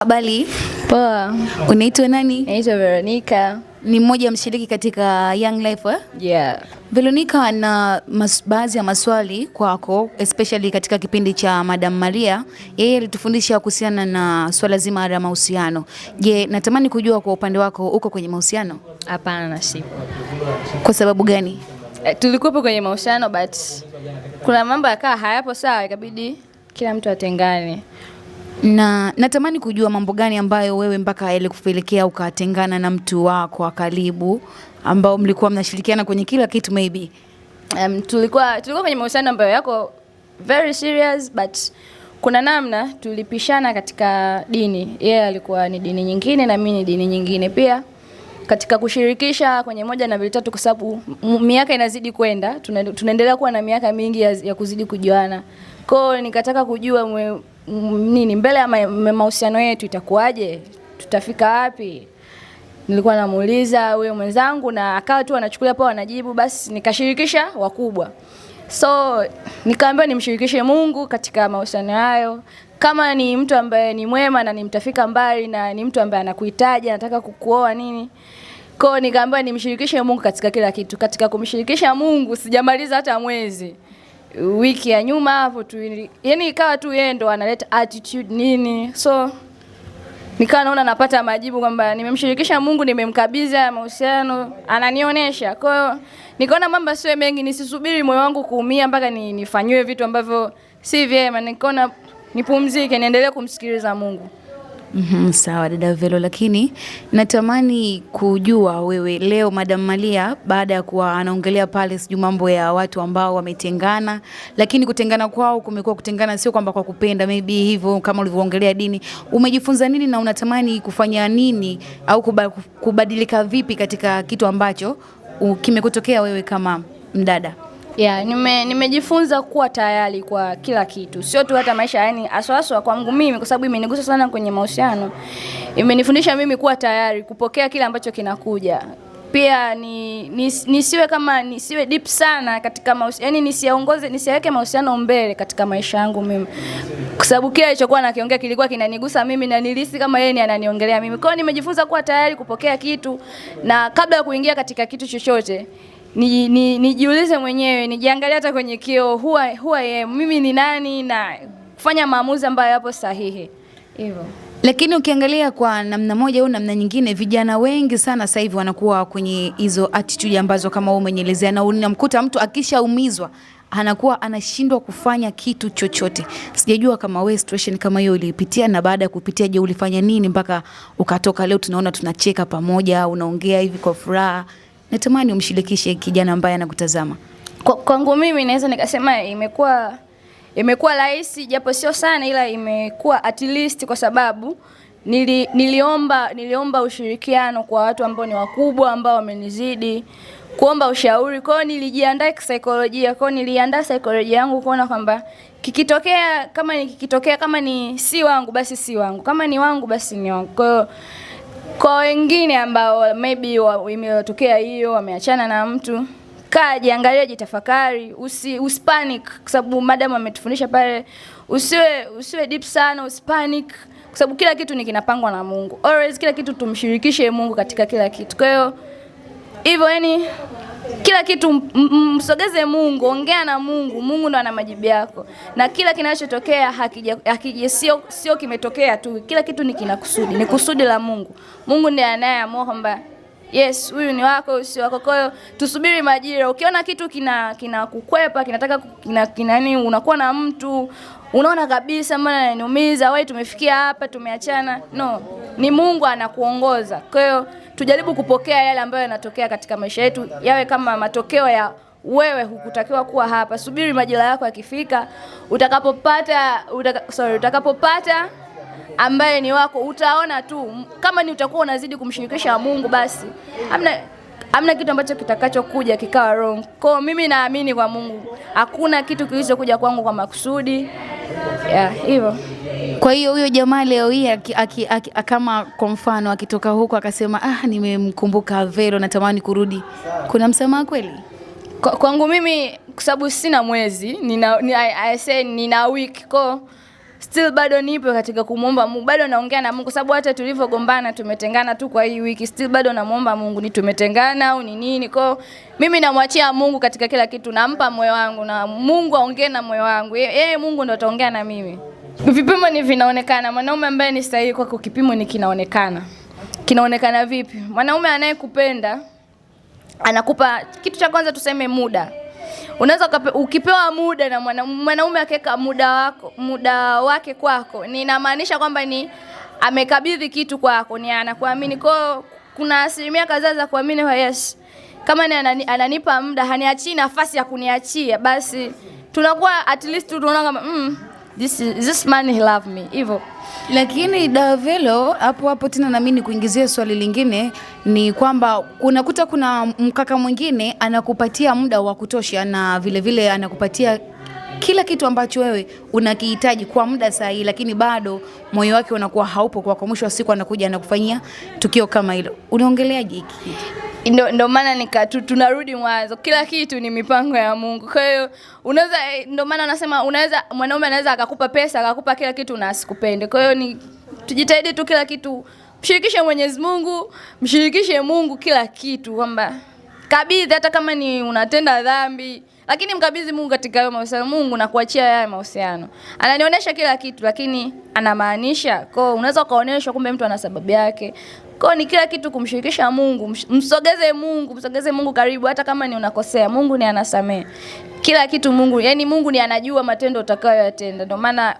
Habari. Poa. Unaitwa nani? Naitwa Veronica. Ni mmoja mshiriki katika Young Life, eh? Yeah. Veronica, na baadhi ya maswali kwako, especially katika kipindi cha Madam Maria, yeye alitufundisha kuhusiana na swala zima la mahusiano. Je, natamani kujua kwa upande wako, uko kwenye mahusiano? Hapana, sipo. Kwa sababu gani? Tulikuwepo kwenye mahusiano, but kuna mambo yakawa hayapo sawa, ikabidi kila mtu atengane. Na natamani kujua mambo gani ambayo wewe mpaka yalikupelekea ukatengana na mtu wako wa karibu ambao mlikuwa mnashirikiana kwenye kila kitu maybe. Tulikuwa kwenye mahusiano ambayo yako very serious, but kuna namna tulipishana katika dini. Yeye alikuwa ni dini nyingine na mimi ni dini nyingine pia. Katika kushirikisha kwenye moja na mbili tatu, kwa sababu miaka inazidi kwenda, tunaendelea kuwa na miaka mingi ya kuzidi kujuana. Kwa hiyo nikataka kujua nini mbele ya mahusiano yetu itakuwaje, tutafika wapi. Nilikuwa namuuliza huyo mwenzangu na akawa tu anachukulia poa, anajibu. Basi nikashirikisha wakubwa. So nikaambiwa nimshirikishe Mungu katika mahusiano hayo. Kama ni mtu ambaye ni mwema na ni mtafika mbali na ni mtu ambaye anakuhitaji, anataka kukuoa nini. Kwa hiyo nikaambiwa nimshirikishe Mungu katika kila kitu. Katika kumshirikisha Mungu sijamaliza hata mwezi. Wiki ya nyuma hapo tu, yani ikawa tu yeye ndo analeta attitude nini. So nikawa naona napata majibu kwamba nimemshirikisha Mungu, nimemkabidhi haya mahusiano, ananionyesha. Kwa hiyo nikaona mambo sio mengi, nisisubiri moyo wangu kuumia mpaka nifanyiwe vitu ambavyo si vyema. Nikaona nipumzike, niendelee kumsikiliza Mungu. Sawa dada Velo, lakini natamani kujua wewe leo Madam Maria baada ya kuwa anaongelea pale sijui mambo ya watu ambao wametengana, lakini kutengana kwao kumekuwa kutengana sio kwamba kwa kupenda, maybe hivyo kama ulivyoongelea dini. Umejifunza nini na unatamani kufanya nini au kubadilika vipi katika kitu ambacho kimekutokea wewe kama mdada? Yeah, nimejifunza kuwa tayari kwa kila kitu. Sio tu hata maisha, yani aswa kwangu mimi, kwa sababu imenigusa sana kwenye mahusiano. Imenifundisha mimi kuwa tayari kupokea kile ambacho kinakuja. Pia nisiwe kama nisiwe deep sana katika mahusiano, yani nisiaongoze, nisiweke mahusiano mbele katika maisha yangu mimi. Kwa sababu kile alichokuwa nakiongea kilikuwa kinanigusa mimi na nilihisi kama yeye ni ananiongelea mimi. Kwa hiyo nimejifunza kuwa tayari kupokea kitu, na kabla ya kuingia katika kitu chochote nijiulize mwenyewe, nijiangalie hata kwenye kioo, huwa yeye mimi ni nani, na kufanya maamuzi ambayo yapo sahihi. Hivyo. Lakini ukiangalia kwa namna moja au namna nyingine, vijana wengi sana sasa hivi wanakuwa kwenye hizo attitude ambazo kama wewe umenielezea, na unamkuta mtu akishaumizwa anakuwa anashindwa kufanya kitu chochote. Sijajua kama wewe situation kama hiyo uliipitia, na baada ya kupitia, je, ulifanya nini mpaka ukatoka leo tunaona tunacheka pamoja, unaongea hivi kwa furaha? Natamani umshirikishe kijana ambaye anakutazama. Kwangu mimi naweza nikasema imekuwa rahisi, japo sio sana, ila imekuwa at least, kwa sababu niliomba ushirikiano kwa watu ambao ni wakubwa, ambao wamenizidi, kuomba ushauri. Kwa hiyo nilijiandaa kisaikolojia. Kwa hiyo niliandaa saikolojia yangu kuona kwamba kikitokea kama ni kikitokea kama ni si wangu basi si wangu, kama ni wangu basi ni wangu. Kwa hiyo kwa wengine ambao maybe imetokea hiyo, wameachana na mtu, kaa, jiangalie, jitafakari, usipanic, kwa sababu madam ametufundisha pale, usiwe deep sana, usipanic, kwa sababu kila kitu ni kinapangwa na Mungu. Always kila kitu tumshirikishe Mungu katika kila kitu. Kwa hiyo hivyo, yani kila kitu msogeze Mungu, ongea na Mungu. Mungu ndo ana majibu yako. Na kila kinachotokea hakija sio kimetokea tu. Kila kitu ni kina kusudi, ni kusudi la Mungu. Mungu ndiye anayeamua kwamba yes, huyu ni wako, huyu si wako. Kwa hiyo tusubiri majira. Ukiona kitu kina kukwepa, kinataka kina, kina nini, unakuwa na mtu unaona kabisa mbona ananiumiza, wewe tumefikia hapa, tumeachana. No, ni Mungu anakuongoza. Kwa hiyo tujaribu kupokea yale ambayo yanatokea katika maisha yetu, yawe kama matokeo ya wewe hukutakiwa kuwa hapa. Subiri majira yako yakifika, utakapopata ambaye ni wako, utaona tu kama ni utakuwa unazidi kumshirikisha Mungu, basi hamna kitu ambacho kitakachokuja kikawa wrong. Kwa mimi naamini kwa Mungu, hakuna kitu kilichokuja kwangu kwa makusudi. Yeah, hivyo. Kwa hiyo huyo jamaa leo hii kama kwa mfano akitoka huko akasema, nimemkumbuka Vero, natamani kurudi, kuna msamaha kweli? Kwangu mimi, kwa sababu sina mwezi, I say nina week. Kwa Still bado nipo katika kumuomba Mungu, bado naongea na Mungu, sababu hata tulivyogombana tumetengana tu kwa hii wiki, still bado namuomba Mungu ni tumetengana au ni nini. Kwa hiyo mimi namwachia Mungu katika kila kitu, nampa moyo wangu na Mungu aongee na moyo wangu. Yeye Mungu ndo ataongea na mimi. Vipimo ni vinaonekana, mwanaume ambaye ni sahihi kwako, kipimo ni kinaonekana. Kinaonekana vipi? Mwanaume anayekupenda anakupa kitu cha kwanza, tuseme muda. Unaweza ukipewa muda na mwanaume akiweka muda wake kwako, ni inamaanisha kwamba ni amekabidhi kitu kwako, ni anakuamini. Kwa kuna asilimia kadhaa za kuamini kwa yes, kama ni ananipa muda, haniachii nafasi ya kuniachia, basi tunakuwa at least tunaona kama this man he love me hivyo. Lakini Davelo, hapo hapo tena nami nikuingizie swali lingine ni kwamba unakuta kuna mkaka mwingine anakupatia muda wa kutosha na vile vile anakupatia kila kitu ambacho wewe unakihitaji kwa muda sahihi, lakini bado moyo wake unakuwa haupo kwako. Mwisho wa siku anakuja anakufanyia tukio kama hilo. Unaongeleaje hiki kitu? Ndo maana tunarudi mwanzo, kila kitu ni mipango ya Mungu. Kwa hiyo unaweza, ndo maana nasema unaweza, mwanaume anaweza akakupa pesa akakupa kila kitu na asikupende. Kwa hiyo ni tujitahidi tu kila kitu, mshirikishe Mwenyezi Mungu, mshirikishe Mungu kila kitu, kwamba kabidhi, hata kama ni unatenda dhambi, lakini mkabidhi Mungu katika hayo mahusiano. Mungu nakuachia haya mahusiano, ananionyesha kila kitu, lakini anamaanisha. Kwa hiyo unaweza ukaonyeshwa, kumbe mtu ana sababu yake. Kwa ni kila kitu kumshirikisha Mungu, msogeze Mungu, msogeze Mungu karibu, hata kama ni unakosea, Mungu ni anasamehe. Kila kitu Mungu, yani Mungu ni anajua matendo utakayoyatenda. Ndio maana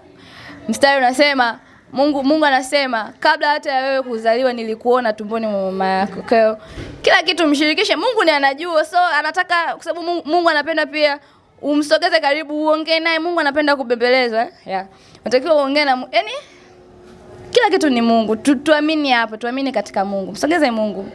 mstari unasema Mungu anasema kabla hata ya wewe kuzaliwa nilikuona tumboni mwa mama yako. Kwa hiyo kila kitu mshirikishe Mungu, ni anajua. So anataka, kwa sababu Mungu anapenda pia umsogeze karibu, uongee naye. Mungu anapenda kubembelezwa. Yeah. Unatakiwa uongee na yani kila kitu ni Mungu. Tuamini hapo, tuamini katika Mungu. Msogeze Mungu.